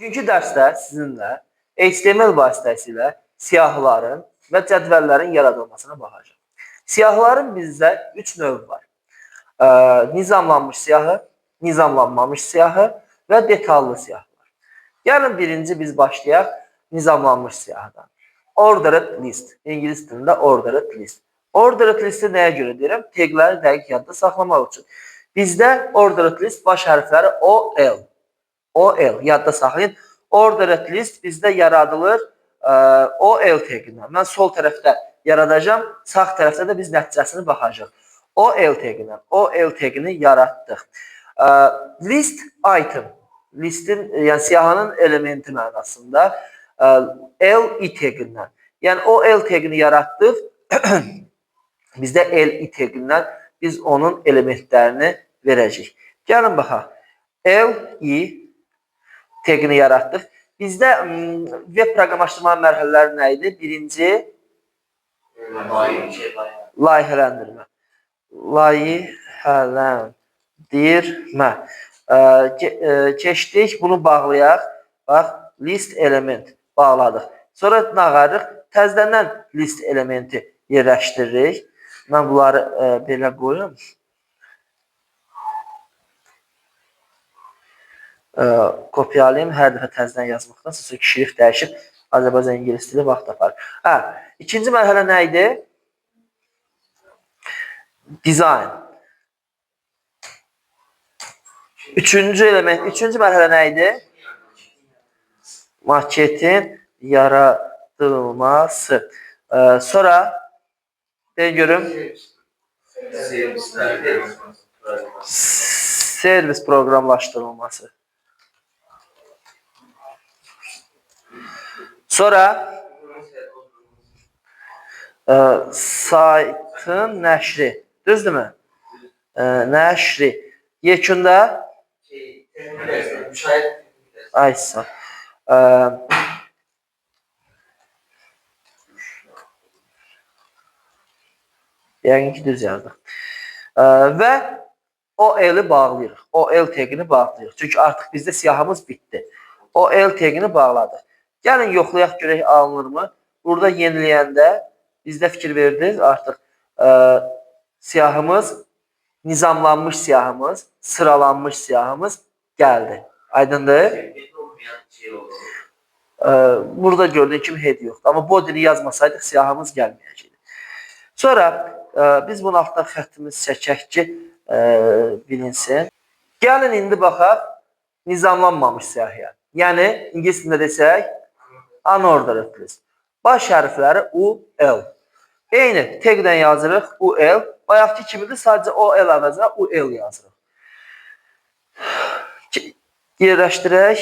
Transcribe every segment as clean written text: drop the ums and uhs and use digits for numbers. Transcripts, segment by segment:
Bugünkü dərsdə sizinlə HTML vasitəsilə siyahıların və cədvəllərin yaradılmasına baxacağıq. Siyahıların bizdə 3 növ var. Nizamlanmış siyahı, nizamlanmamış siyahı və detallı siyahılar. Gəlin birinci biz başlayaq nizamlanmış siyahıdan. Ordered list. İngilis dilində ordered list. Ordered listi nəyə görə deyirəm? Tagləri dəqiq yadda saxlamaq üçün. Bizdə ordered list baş hərfləri OL. OL yadda saxlayın. Ordered list bizdə yaradılır OL tagindən. Mən sol tərəfdə yaradacağam, sağ tərəfdə də biz nəticəsini baxacağıq. OL tagindən. OL tagini yaratdıq. List item. Listin, yəni siyahının elementi mənasında LI tagindən. Yəni OL tagini yaratdıq. Bizdə LI tagindən biz onun elementlərini verəcəyik. Gəlin baxaq. LI tagini yaratdıq. Bizdə web proqramlaşdırmanın mərhələləri nə idi? Birinci layihələndirmə. Layihələndirmə. Keçdik, bunu bağlayaq. Bax, list element bağladıq. Sonra nə qarırıq? Təzədən list elementi yerləşdiririk. Mən bunları belə qoyum. Kopyalayım. Hər dəfə təzədən yazmaqdansa, çünki şrift dəyişib Azərbaycan ingilis dili vaxt aparır. Hə, ikinci mərhələ nə idi? Design. Üçüncü element, üçüncü mərhələ nə idi? Maketin yaradılması. Sonra deyin görüm. Servis proqramlaşdırılması. Sonra saytın nəşri. Düzdürmü? Nəşri. Yekunda ay sağ. Yəqin ki düz yazdıq. Və OL-i bağlayırıq. OL tagini bağlayırıq. Çünki artıq bizdə siyahımız bitdi. OL tagini bağladıq. Gəlin yoxlayaq görək alınırmı? Burada yeniləyəndə bizdə fikir verdiniz artıq siyahımız, nizamlanmış siyahımız, sıralanmış siyahımız gəldi. Aydındır? Burada gördüyün kimi head yoxdur. Amma body'ni yazmasaydıq siyahımız gəlməyəcəkdi. Sonra biz bunun altından xəttimiz çəkək ki, bilinsin. Gəlin indi baxaq nizamlanmamış siyahıya. Yəni ingilis dilində desək unordered list. Baş hərfləri UL. Eyni tagdən yazırıq UL. Bayaqki kimidir, sadəcə OL əvəzinə UL yazırıq. Yerləşdirək.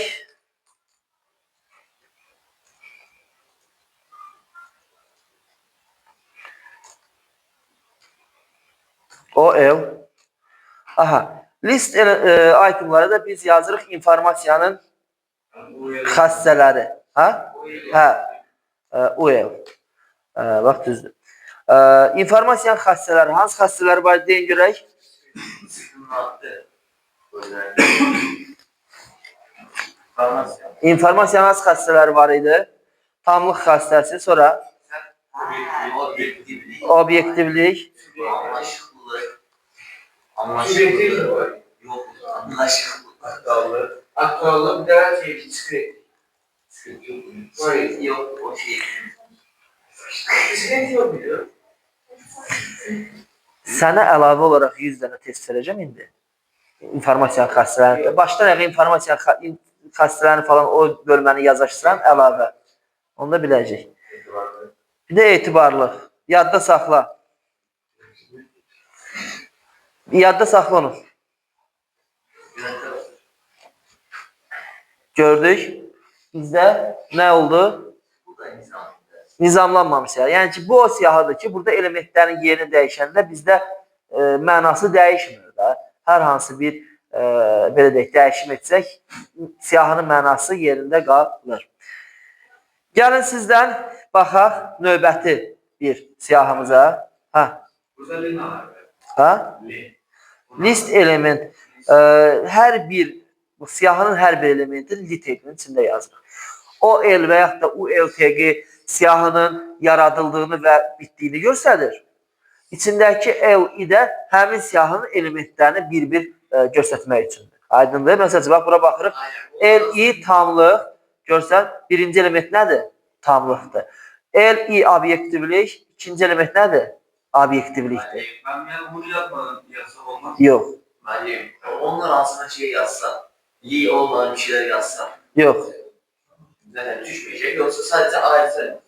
OL. Aha. List itemları da biz yazırıq informasiyanın xassələri. Ha? Hə. UL. Bax düzdür. İnformasiyanın xassələri. Hansı xassələri var deyin görək? İnformasiyanın hansı xassələri var idi? Tamlıq xassəsi, sonra obyektivlik, Anlaşılır. Yok, anlaşılır. Aktuallık, bir daha şey, diskret. Diskret yok, o şey. Diskret yok biliyor. Sənə əlavə olaraq 100 dənə test verəcəm indi. İnformasiyanın xassələrini. Başdan ayağa informasiyanın xassələrini falan o bölməni yazaşsan əlavə. Onu da biləcək. Bir də etibarlıq. Yadda saxla. Yadda saxla onu. Gördük. Bizdə nə oldu? Nizamlanmamış siyahı. Yəni ki, bu o siyahıdır ki, burada elementlərin yerini dəyişəndə bizdə mənası dəyişmir də. Hər hansı bir belə deyək, dəyişim etsək, siyahının mənası yerində qalır. Gəlin sizdən baxaq növbəti bir siyahımıza. Hə. Burada ha? List element. Hər bir Bu siyahının hər bir elementini li teqinin içində yazırıq. OL və yaxud da UL teqi siyahının yaradıldığını və bitdiyini göstərir. İçindəki LI də həmin siyahının elementlərini bir-bir göstərmək üçündür. Aydındır? Məsələn, bax bura baxırıq. LI tamlıq, görsən, birinci element nədir? Tamlıqdır. LI obyektivlik, ikinci element nədir? Obyektivlikdir. Ben yani bunu yazmadan yazsam olmaz. Yox, Müəllim, onlar altına şey yazsa, li olmadan bir şeyler yazsa yox. zaten düşmeyecek. Yoksa sadece ayrıca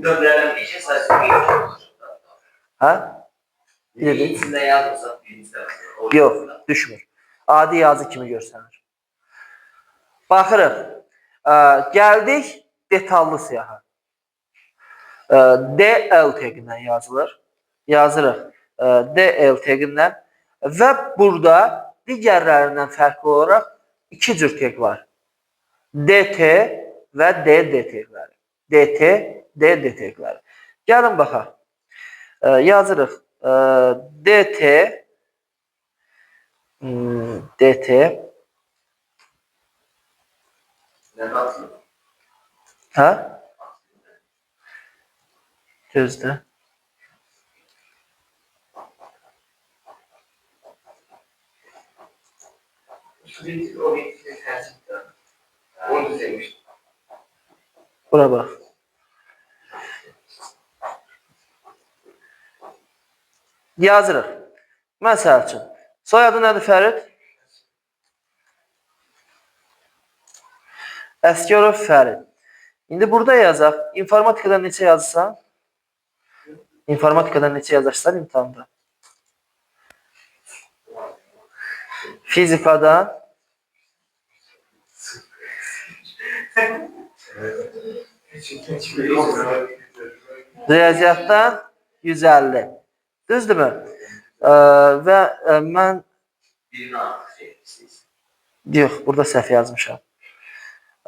nömrəlenmeyecek, sadece bir olacak. Hə? Li Dedi. içinde yazmasak birinci defa. Yox, düşmür. Adi yazı kimi görsənir. Baxırıq. Gəldik detallı siyaha. DL teqindən yazılır. Yazırıq. DL teqindən və burada digərlərindən fərqli olaraq iki cür teq var. DT və DD teqləri. DT, DD teqləri. Gəlin baxaq. Yazırıq. DT DT Ne atayım? hə? Gözlə. Sürekli objektifini tercih ettim. Onu düzelmiştim. Bura bax. Yazırıq. Məsəl üçün, soyadı nədir Fərid? Əsgərov Fərid. İndi burada yazaq. İnformatikadan neçə yazırsan? İnformatikadan neçə yazarsan imtahanda? Fizikadan riyaziyyatdan 150. Düzdürmü? Və mən Birini artık şey etmişsiniz. yox, burada səhv yazmışam.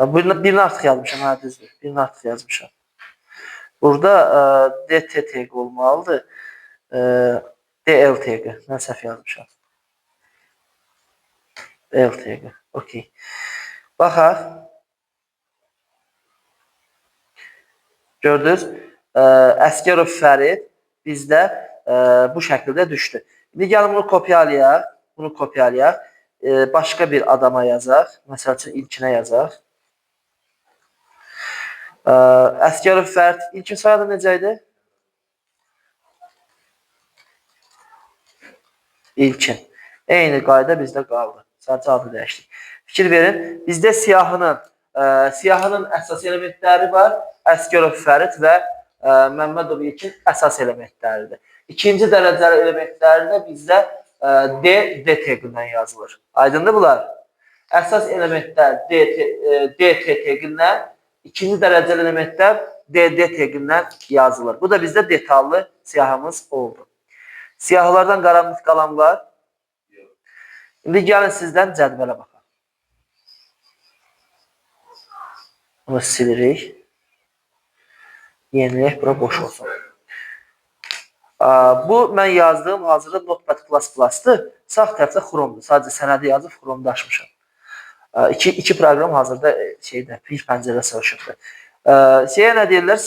Birini artıq yazmışam, hə düzdür. Birini artıq yazmışam. Burada DT teqi olmalıdır. DL teqi. Mən səhv yazmışam. DL teqi. Okey. Baxaq. Gördünüz? Əsgərov Fərid bizdə bu şəkildə düşdü. İndi gəlin bunu kopyalayaq. Bunu kopyalayaq. Başqa bir adama yazaq. Məsəl üçün ilkinə yazaq. Əsgərov Fərid ilkin soyadı necə idi? İlkin. Eyni qayda bizdə qaldı. Sadəcə adı dəyişdik. Fikir verin, bizdə siyahının əsas elementləri var. Əsgərov Fərid və Məmmədov İlkin əsas elementləridir. İkinci dərəcəli elementləri də bizdə D, D teqindən yazılır. Aydındır bunlar? Əsas elementlər D, T teqindən, ikinci dərəcəli elementlər D, D teqindən yazılır. Bu da bizdə detallı siyahımız oldu. Siyahılardan qaranlıq qalan var. İndi gəlin sizdən cədvələ baxaq. Bunu silirik. Yeniləyək, bura boş olsun. Bu, mən yazdığım hazırda Notepad++-dır. Sağ tərəfdə Chrome-dur. Sadəcə sənədi yazıb Chrome-da açmışam. İki proqram hazırda şeydə, bir pəncərədə çalışıbdır. Şeyə nə deyirlər?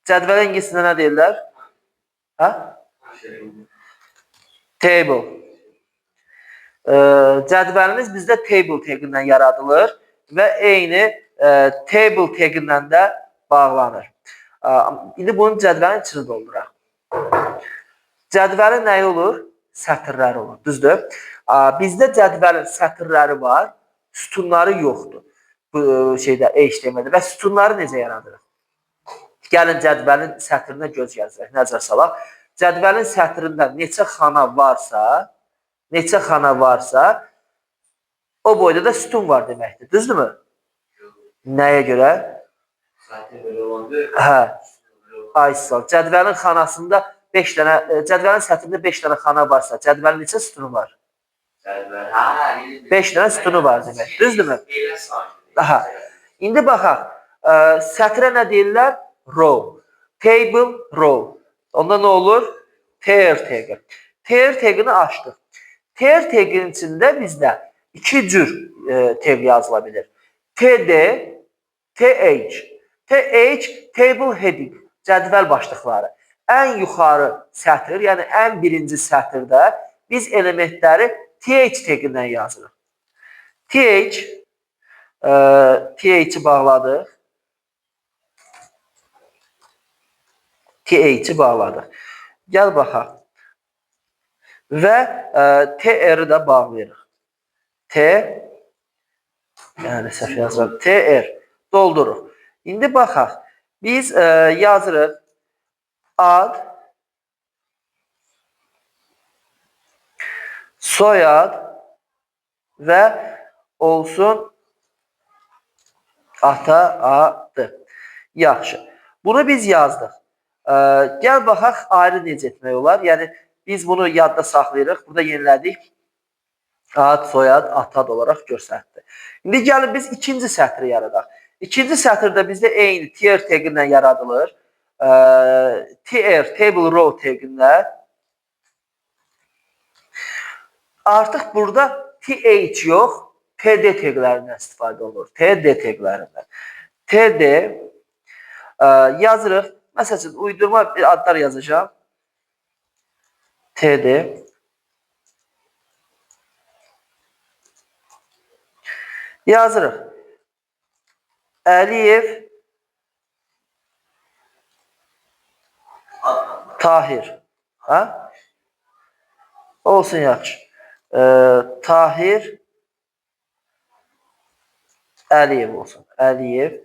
Cədvələ ingiliscə nə deyirlər? Hə? Table. Cədvəlimiz bizdə table tagindən yaradılır və eyni table tagindən də bağlanır. İndi bunun cədvəlin içini dolduraq. Cədvəlin nəyi olur? Sətirləri olur, düzdür? Bizdə cədvəlin sətirləri var, sütunları yoxdur. Bu şeydə, HTML-də. Və sütunları necə yaradırıq? Gəlin cədvəlin sətirinə göz gəzdirək, nəzər salaq. Cədvəlin sətrində neçə xana varsa, o boyda da sütun var deməkdir. Düzdürmü? Nəyə görə? Zaten böyle olan diyor. Hə. Ay sağ ol. Cədvəlin xanasında 5 dənə, cədvəlin sətrində 5 dənə xana varsa, cədvəlin neçə sütunu var? Cədvəl. Ha, 5 dənə sütunu var demək. Düzdürmü? Elə sakin. Aha. İndi baxaq. Sətrə nə deyirlər? Row. Table row. Onda nə olur? TR tagi. TR tagini açdıq. TR taginin içində bizdə İki cür tag yazıla bilir. TD, TH. TH, table heading, cədvəl başlıqları. Ən yuxarı sətr, yəni ən birinci sətirdə biz elementləri TH tagindən yazırıq. TH, TH-i bağladıq. TH-i bağladıq. Gəl baxaq. Və TR-i də bağlayırıq. T, yəni səhv yazıram, TR dolduruq. İndi baxaq. Biz yazırıq ad, soyad və olsun ata adı. Yaxşı. Bunu biz yazdıq. Gəl baxaq ayrı necə etmək olar. Yəni biz bunu yadda saxlayırıq. Burada yenilədik. Ad, soyad, ata ad olaraq göstərdi. İndi gəlin biz ikinci sətri yaradaq. İkinci sətirdə bizdə eyni TR tagindən yaradılır. TR, table row tagindən. Artıq burada TH yox, TD taglərindən istifadə olunur. TD taglərindən. TD yazırıq. Məsəl üçün, uydurma bir adlar yazacağım. TD. Yazırıq. Əliyev Tahir. Ha? Olsun yaxşı. Tahir Əliyev olsun. Əliyev.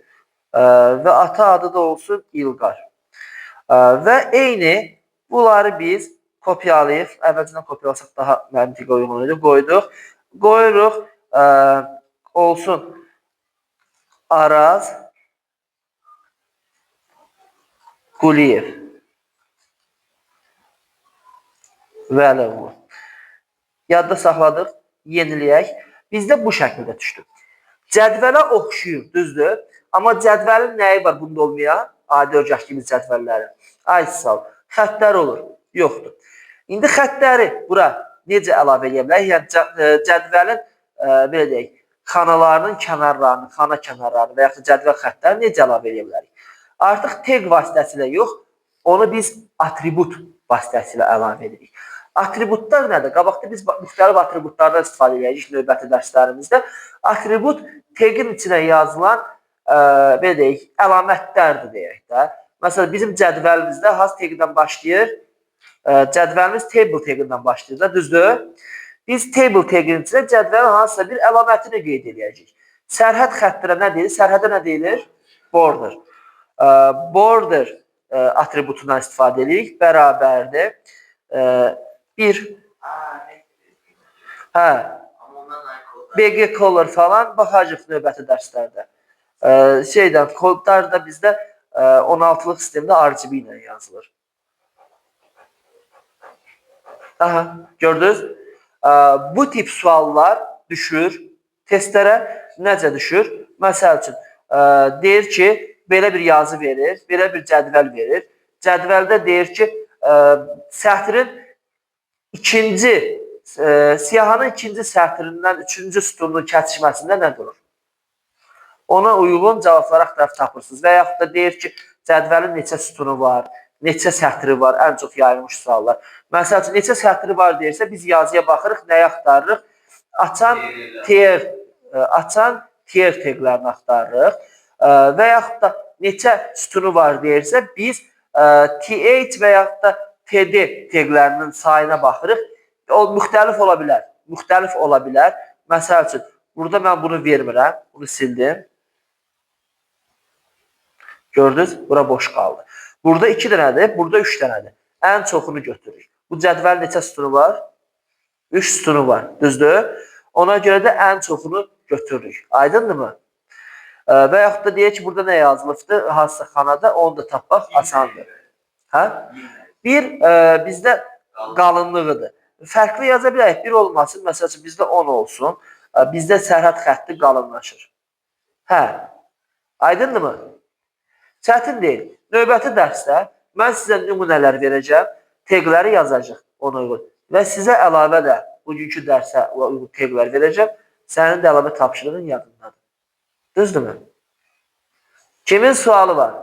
Və ata adı da olsun İlqar. Və eyni bunları biz kopyalayıb, əvvəlcədən kopyalasaq daha məntiqə uyğun idi, qoyduq. Qoyuruq, olsun Araz Quliyev Vəliqulu. Yadda saxladıq, yeniləyək. Bizdə bu şəkildə düşdü. Cədvələ oxşuyur, düzdür? Amma cədvəlin nəyi var bunda olmayan? Adi öyrətdiyimiz cədvəllərin. Ay sağ ol. Xəttlər olur, yoxdur. İndi xəttləri bura necə əlavə edə bilərik? Yəni cədvəlin, belə deyək, xanalarının kənarlarını, xana kənarlarını və yaxud da cədvəl xəttlərini necə əlavə edə bilərik? Artıq tag vasitəsilə yox, onu biz atribut vasitəsilə əlavə edirik. Atributlar nədir? Qabaqda biz müxtəlif atributlardan istifadə edəcəyik növbəti dərslərimizdə. Atribut tagin içinə yazılan, belə deyək, əlamətlərdir deyək də. Məsələn, bizim cədvəlimizdə hansı tagdən başlayır? Cədvəlimiz table tagindən başlayır da, düzdür? Biz table taginin içinə cədvəlin hansısa bir əlamətini qeyd edəcəyik. Sərhəd xəttinə nə deyilir? Sərhədə nə deyilir? Border. Border atributundan istifadə edirik. Bərabərdir. Bir. Hə. BG color falan baxacaq növbəti dərslərdə. Şeydən, kodlar da bizdə 16-lıq sistemdə RGB ilə yazılır. Aha, gördünüz? Bu tip suallar düşür. Testlərə necə düşür? Məsəl üçün, deyir ki, belə bir yazı verir, belə bir cədvəl verir. Cədvəldə deyir ki, sətrin ikinci, siyahının ikinci sətrindən üçüncü sütunun kəsişməsində nə durur? Ona uyğun cavabları axtarıb tapırsınız. Və yaxud da deyir ki, cədvəlin neçə sütunu var, neçə sətri var, ən çox yayılmış suallar. Məsəl üçün, neçə sətri var deyirsə, biz yazıya baxırıq, nəyi axtarırıq? Açan TR, açan TR taglərini axtarırıq. Və yaxud da neçə sütunu var deyirsə, biz TH və yaxud da TD taglərinin sayına baxırıq. O müxtəlif ola bilər. Müxtəlif ola bilər. Məsəl üçün, burada mən bunu vermirəm. Bunu sildim. Gördünüz? Bura boş qaldı. Burada 2 dənədir, burada 3 dənədir. Ən çoxunu götürürük. Bu cədvəl neçə sütunu var? 3 sütunu var. Düzdür? Ona görə də ən çoxunu götürürük. Aydındırmı? Və yaxud da deyək ki, burada nə yazılıbdır? Hansısa xanada, onu da tapmaq asandır. Hə? Bir, bizdə qalınlığıdır. Fərqli yaza bilərik. Bir olmasın. Məsəl üçün, bizdə 10 olsun. Bizdə sərhəd xətti qalınlaşır. Hə? Aydındırmı? Çətin deyil. Növbəti dərsdə mən sizə nümunələr verəcəm. Tagləri yazacaq ona uyğun. Və sizə əlavə də bugünkü dərsə uyğun taglər verəcəm. Sənin də əlavə tapşırığın yadındadır. Düzdürmü? Kimin sualı var?